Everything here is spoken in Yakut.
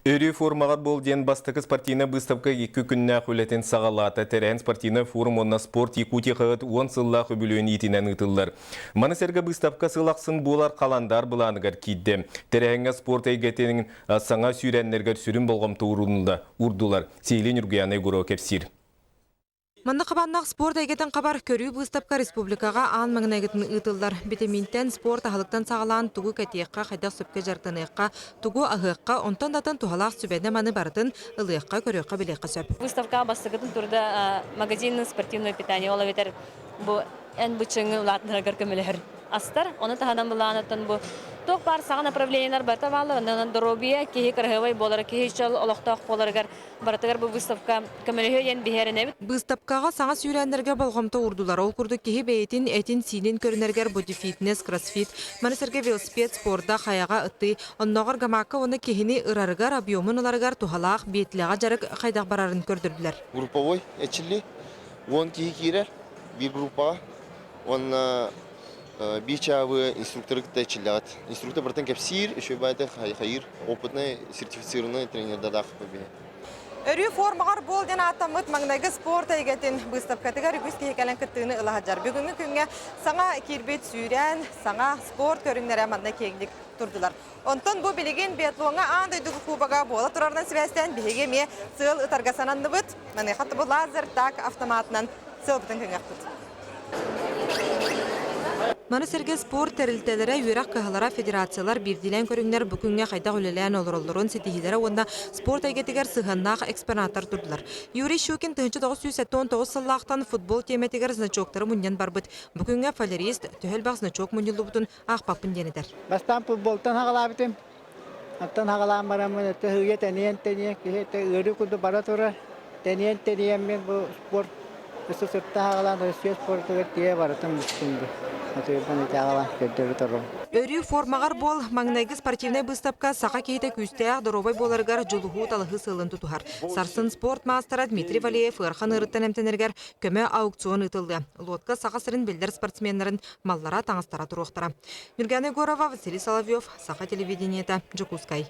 Өрүү формаҕар буол диэн бастакы спортивнай быыстапка икки күннээх үлэтин саҕалаата. Тэрээһин спортивнай форум уонна Спорт Якутии хаһыат уон сыллаах үбүлүөйүн иитинэн ыытыллар. Маны сэргэ быыстапка сыл ахсын буолар халандаар былааныгар киирдэ. Тэрээһиҥҥэ спорт эйгэтин саҥа сүүрээннэригэр сүрүн болҕомто уурдулар. Сиһилии Ньургуйаана Егорова кэпсиир. Манна хабааннаах спорт эйгэтин хабар көрүү быыстапка республикаҕа аан маҥнайгытын ыытыллар. Битэмиинтэн, спорт аһылыктан саҕалаан тугу кэтиэххэ, хайдах сөпкө дьарыктаныахха, тугу аһыахха, онтон да атын туһалаах сүбэни-маны барытын ылыахха, көрүөххэ, билиэххэ сөп. Выставкаҕа бастакытын турда магазин спортивное питание, ол эбэтэр бу эн быччыҥы улаатынарыгар көмөлөһөр астар. Ону таһынан былаанаттан бу туох баар саҥа направлениелар барыта бааллар. Онон доруобуйа киһи кыраһыабай буолара, киһи чөл олохтоох буоларыгар Барытыгар бу выставка көмөлөһүө диэн биһи эрэнэбит. Быыстапкаҕа саҥа сүүрээннэргэ болҕомто уурдулар. Ол курдук киһи бэйэтин этин-сиинин көрүнэригэр бодифитнес, кроссфит, маны сэргэ велосипед спорда, хайаҕа ытыы, оннооҕор гамакка уонна киһини ырарыгар, объемун ыларыгар туһалаах биэтлэҕэ дьарык хайдах барарын көрдөрдүлэр. Групповой эрчиллии 10 киһи киирэр биир группаҕа уонна биир чаабы инструкторы кытта эрчиллэҕит. Инструктор барытын кэпсиир, үчүгэй баайдык хайыр, опытный, сертифицированный тренердардаах биһи. Өрүү формаҕар буол диэн ааттаммыт маҥнайгы спорт эйгэтин быыстапкатыгар үгүс киһи кэлэн кыттыыны ыла сылдьар. Бүгүҥҥү күҥҥэ саҥа киирбит сүүрээн, саҥа спорт көрүҥнэрэ манна киэҥник турдулар. Онтон бу билигин биатлоҥҥа аан дойду кубога буола турарынан сибээстээн биһиги эмиэ сыал ытарга сананныбыт. Маныаха бу лазер так автоматынан сыалбытын кыҥыахпыт. Маны сэргэ спорт тэрилтэлэрэ, үөрэх кыһалара, федерациялар, биирдиилээн көрүҥнэр бу күҥҥэ хайдах үлэлээн олороллорун ситиһиилэрэ уонна спорт эйгэтигэр сыһыаннаах экспонаттар турдулар. Юрий Щукин 1979 сыллаахтан футбол тиэмэтигэр значоктары мунньан барбыт. Бу күҥҥэ фалерист төһө элбэх значок мунньуллубутун аахпаппын диэн этэр. Бастаан футболтан хаҕалаабытым. Оттон хаҕалаан бараммын өттө сыыйа тэнийэн-тэнийэн киһи өттө ыарыы курдук бара турар. Тэнийэн-тэнийэн мин бу спорт өссө сырта хаҕалаан Россия спортугар тиийэ барытын мустум бу. Атыырбын ити аҕалан көрдөрө турум. Өрүү формаҕар буол маҥнайгы спортивнай быыстапка саха киһитэ күүстээх, доруобай буоларыгар дьулуһуу-талаһыы сыалын тутуһар. Сарсын спорт маастара Дмитрий Валеев ыарахан ыарыттан эмтэнэригэр көмө аукцион ыытыллыа. Лодка Саха сирин биллэр спортсменнарын маллара, таҥастара туруохтара. Нюргана Егорова, Василий Соловьев, Саха телевидениета, Дьокуускай.